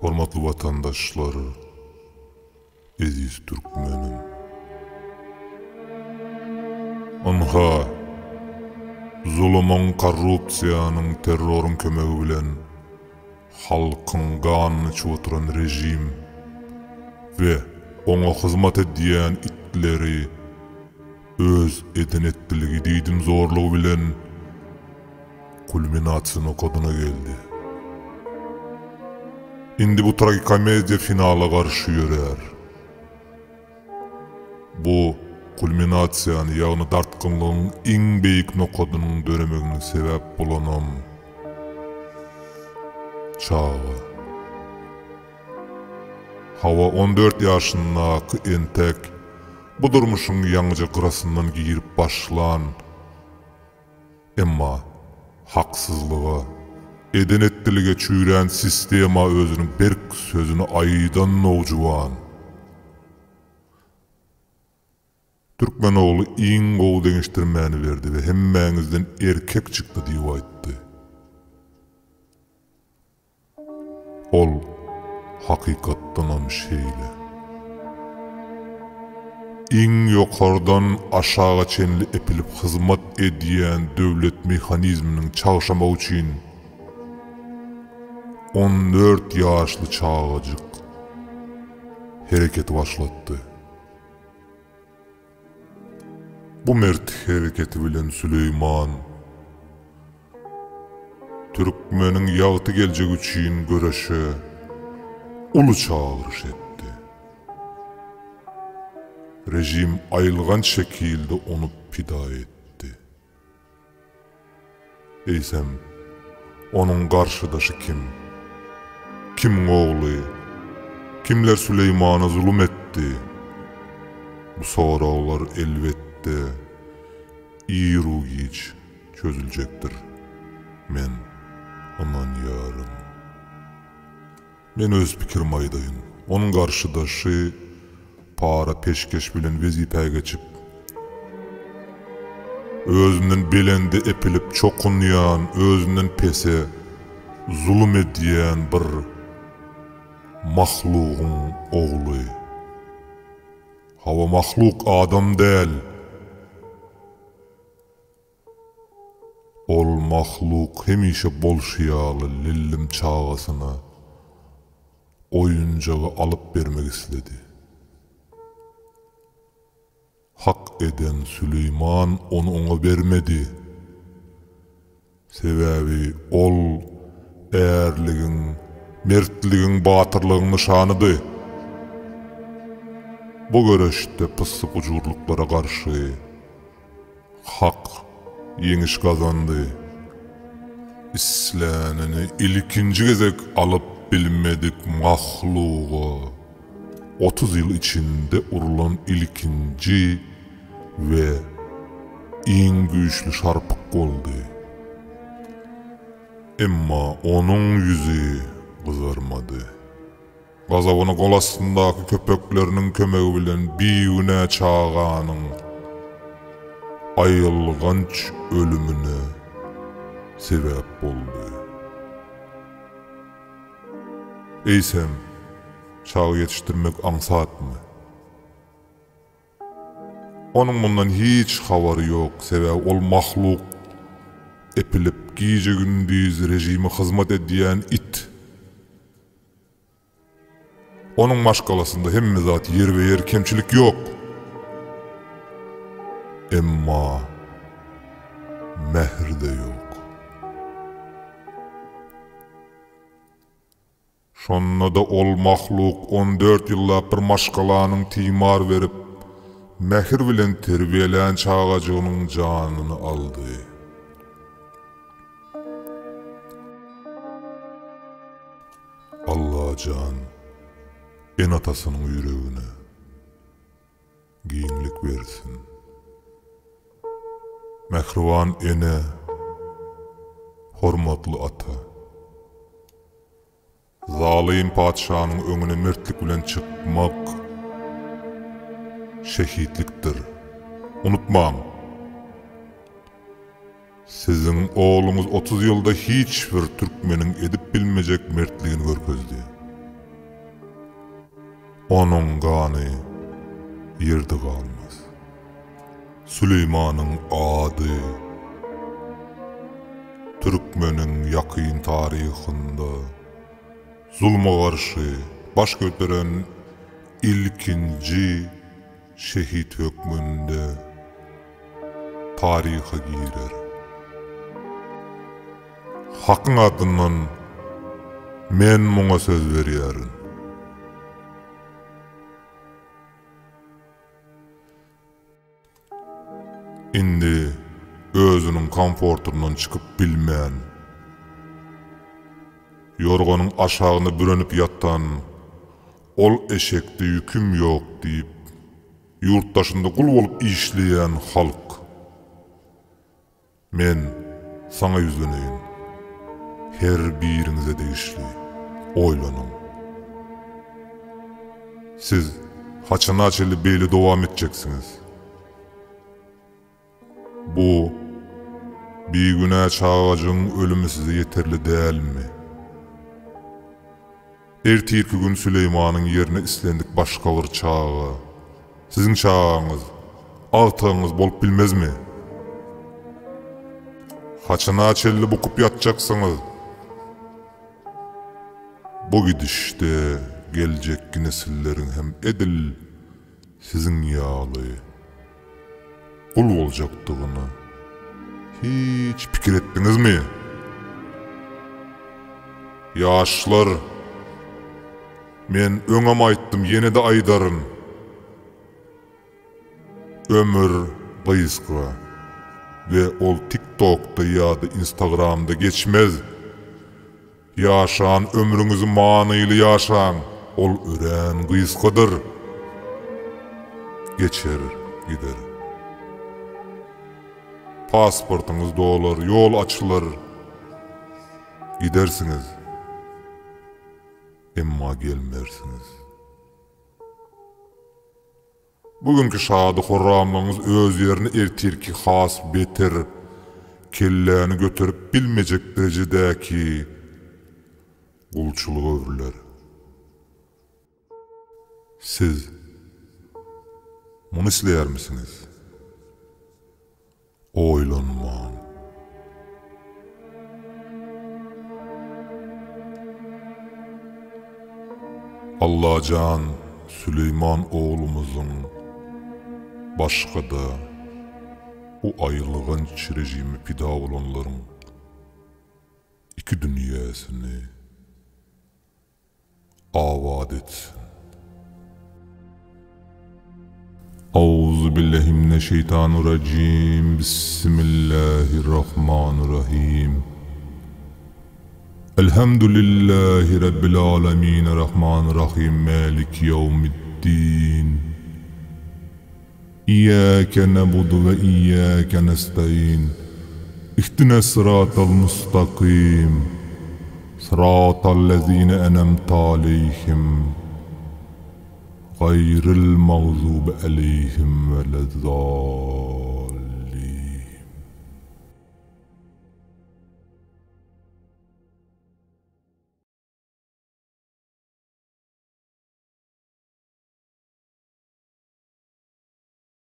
Hormatly watandaşlar, eziz türkmenim. Ynha, zulumyň, korrupsiýanyň, terroryň kömegi bilen halkyň ganyny içip oturan režim we oňa hyzmat edýän itleri öz eden-etdiligi, diýdimzorlugy bilen Kulminasiýa nokadyna geldi. Indi bu tragikomediýa finala garşy ýörär. Bu kulminasiýany, ýagny dartgynlygyň iň beýik nokadynyň döremegine sebäp bolanam çaga. Hawa, 14 ýaşyndaky entek bu durmuşyň ýaňyja gyrasyndan girip başlan Emma haksyzlyga, eden-etdilige çüýrän sistema özüniň berk sözüni aýdan nowjuwan. Türkmen ogly iň gowy deňeşdirmäni berdi we hemmäňizden erkek çykdy diýip aýtdy. Ol hakykatdanam şeýle. Iň ýokardan aşaga çenli epilip hyzmat edýän döwlet mehanizminiň çagşamagy üçin 14 ýaşly çagajyk hereketi başlatdy. Bu mert hereketi bilen Süleýman türkmeniň ýagty geljegi üçin göreşe uly çagyryş etdi. Režim aýylganç şekilde ony pida etdi. Eýsem, onuň garşydaşy kim? Kimiň ogly? Kimler Süleýmana zulum etdi? Bu soraglar, elbetde, iru-giç çözüljekdir, men ynanýaryn. Men öz pikirimi aýdaýyn. Onuň garşydaşy para-peşgeş bilen wezipä geçip, özünden belende epilip çokunýan, özünden pese zulum edýän bir mahlugyň ogly. Hawa, mahluk, adam däl. Ol mahluk hemişe bolşy ýaly lillim çagasyna oýunjagy alyp bermek isledi. Hak eden Süleýman ony oňa bermedi. Sebäbi ol ärligiň, mertligiň, batyrlygyň nyşanydy. Bu göreşde pyssy-pujurlyklara garşy Hak ýeňiş gazandy. Islänini ilkinji gezek alyp bilmedik mahluga 30 ýyl içinde urlan ilkinji we iň güýçli şarpyk boldy. Emma onuň ýüzi gyzarmady. Gazabyny gol astyndaky köpekleriniň kömegi bilen bigünä çaganyň aýylganç ölümine sebäp boldy. Eýsem, çaga ýetişdirmek aňsatmy? Onuň mundan hiç habary ýok, sebäbi ol mahluk epilip gije-gündiz režime hyzmat edýän it. Onuň maşgalasynda hemme zat ýerbe-ýer, kemçilik ýok. Emma mähir-de ýok. Şonda-da ol mahluk 14 ýyllap bir maşgalanyň timar berip, mähir bilen terbiýelän çagajygynyň janyny aldy. Allajan ene-atasynyň ýüregine giňlik bersin. Mähriban ene, hormatly ata. Zalym patyşanyň öňüne mertlik bilen çykmak şehitlikdir. Unutmaň! Siziň ogluňyz 30 ýylda hiç bir türkmeniň edip bilmejek mertligini görkezdi. Onuň gany ýerde galmaz. Süleýmanyň ady türkmeniň ýakyn taryhynda zulma garşy baş göteren ilkinji şehit hökmünde taryha girer. Hakyň adyndan men muňa söz berýärin. Indi özüniň komfortyndan çykyp bilmän, ýorganyň aşagyna bürenip ýatan ol eşekde ýüküm ýok diýip, ýurt daşynda gul bolup işleýän halk. Men saňa ýüzleneýin. Her biriňize degişli. Oýlanyň. Siz haçana çenli beýle dowam etjeksiňiz? Bu bigünä çagajygyň ölümi size ýeterli dälmi? Ertirki gün Süleýmanyň ýerine islendik başga bir çaga, siziň çagaňyz, agtygyňyz bolup bilmezmi? Haçana çenli bukup ýatjaksyňyz? Bu gidişde geljekki nesilleriň hem edil siziň ýaly gul boljakdygyny hiç pikir etdiňizmi? Ýaşlar, men öňem aýtdym, ýene-de aýdaryn. Ömür gysga we ol TikTokda ýa-da Instagramda geçmez. Ýaşan ömrüňizi manyly ýaşaň, ol örän gysgadyr. Geçer gider. Pasportyňyz dolar, ýol açylar. Gidersiňiz. Emma gelmersiňiz. Bu günki şady-horramlygyňyz öz ýerine ertirki has beter, kelläni göterip bilmejek derejedäki gulçulyga öwrüler. Siz muny isleýärmisiňiz? Oýlanmaň. Allajan Süleýman oglumyzyň başga-da bu aýylganç režime pida bolanlaryň iki dünýäsini abat etsin. Auzubillahiminesheytanirrajim Bismillahirrahmanirrahim Elhamdülillahi Rabbil alemin Rahmanirrahim Maliki yevmiddin Iyyake nabudu ve iyyake nestaîn Ihdines sıratal mustakim Sıratal lezine enemte aleyhim Gayril mağzubi aleyhim velezzallin.